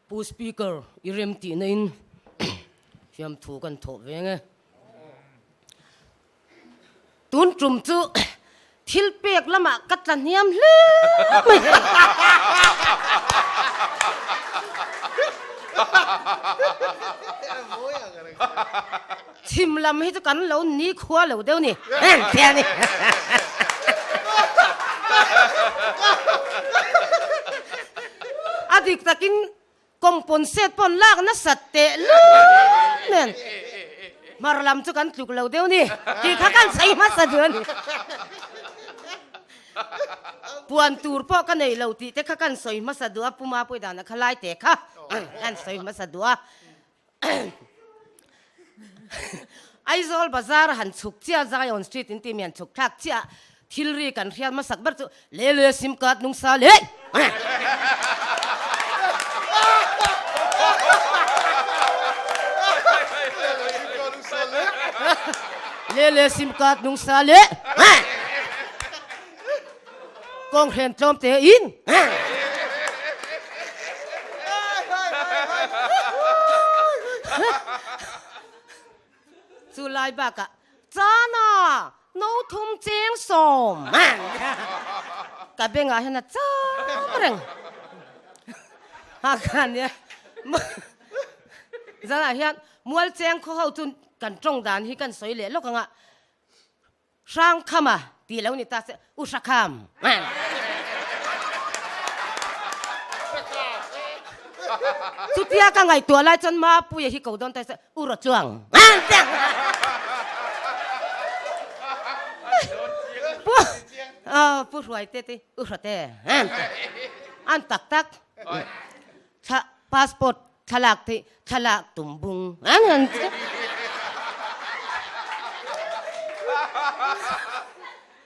Pu Speaker, i rem tihna in fiamthu kan thawh ve nge. Tun tum chu thil pek lamah ka tla hniam hle mai. Chhim lam hi chu kan lo ni khua lo deuh ni. A dik takin kawngpawn set pawn lak nasat teh lul nen hmar lam chu kan tluk lo deuh ni tih kha kan sawi hmasa duh a ni. Puan tur pawh ka nei lo tih te kha kan sawi hmasa duh a, Pu Mapuii dana kha lai te kha kan sawi hmasa duh a. Aizawl bazar han chhuk chiah Zion Street in tih mi han chhuk thlak chiah thil ri kan hriat hmasak ber chu le le sim card nung sa le le le sim card nung sa le Kawng hren tlawm te in. Chu lai bakah Chana no thum cheng sawm ka bengah hian a cham reng. Ha khan nia zanah hian Mualcheng khaw ho chu kan tawng dan hi kan sawi leh lawk anga Hrangkhama tih lo ni ta se, U Hrakham. Chutia ka ngaihtuah lai chuan Mapuia hi ko dawn ta se, U Rawchuang. Pu Pu Hruaite te, U Hrawte. An tak tak. Thla passport thlalak te thlalak tum bung an han ti.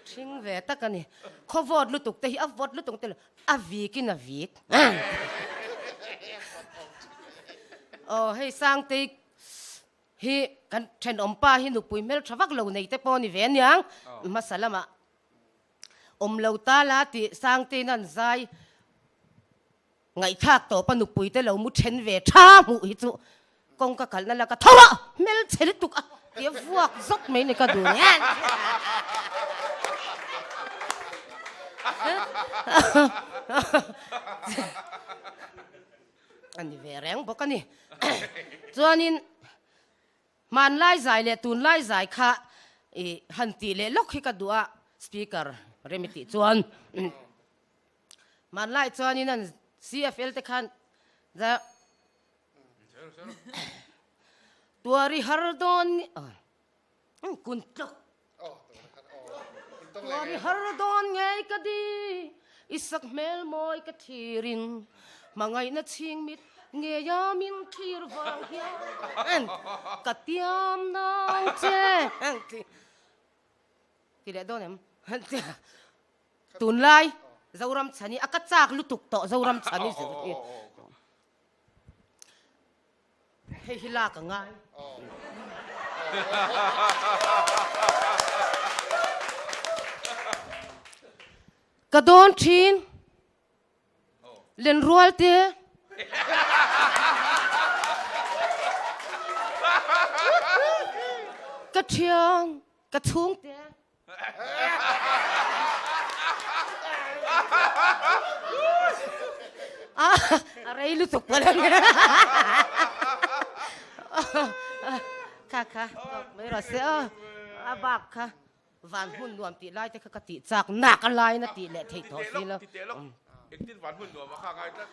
Thing ve tak a ni. Khaw vawt lutuk te hi a vawt lutuk te lo a vik in a vik. Aw hei Sangtei hi kan thenawm pa hi nupui hmeltha vak lo nei te pawh a ni ve aniang hmasa lamah awm lo ta la tih Sangteiin an zai Ngaihthlak tawpa nupui te lo mu then ve tha hmuh hi chu kawng ka kalna la ka tho a, hmelchhe lutuk a tia vuak zawk mai ni ka duh nen. A ni ve reng bawk a ni. Chuanin hmanlai zai leh tunlai zai kha i han tih leh lawk hi ka duh a, speaker rem i tih chuan. Hmanlai chuanin an CFL te khan za tuari har dawn kun tlawk tuari har dawn ngei ka di i sak hmel mawi ka thirin hmangaihna chhing mit ngeia min thlir vang hian ka tiam nang che ti leh dawn em Tunlai Zoram chhan hi a ka chak lutuk tawh Zoram chhan hi zir hi. Hei hi lak a ngai. Ka dawn thin Lenrual te. Ka thian ka chhungte. A rei lutuk pawh la ni. Kha kha tawk mai rawh se aw. A bak kha van hmun nuam tih lai te kha ka tih chak nak a lain a tih leh theih tawh si lo. Engtin van hmun nuam a kha ngai tlat.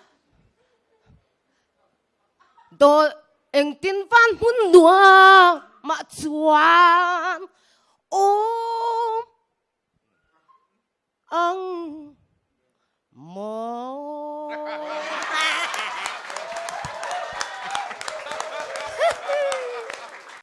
Daw engtin van hmun nuam mah chuan awm ang maw.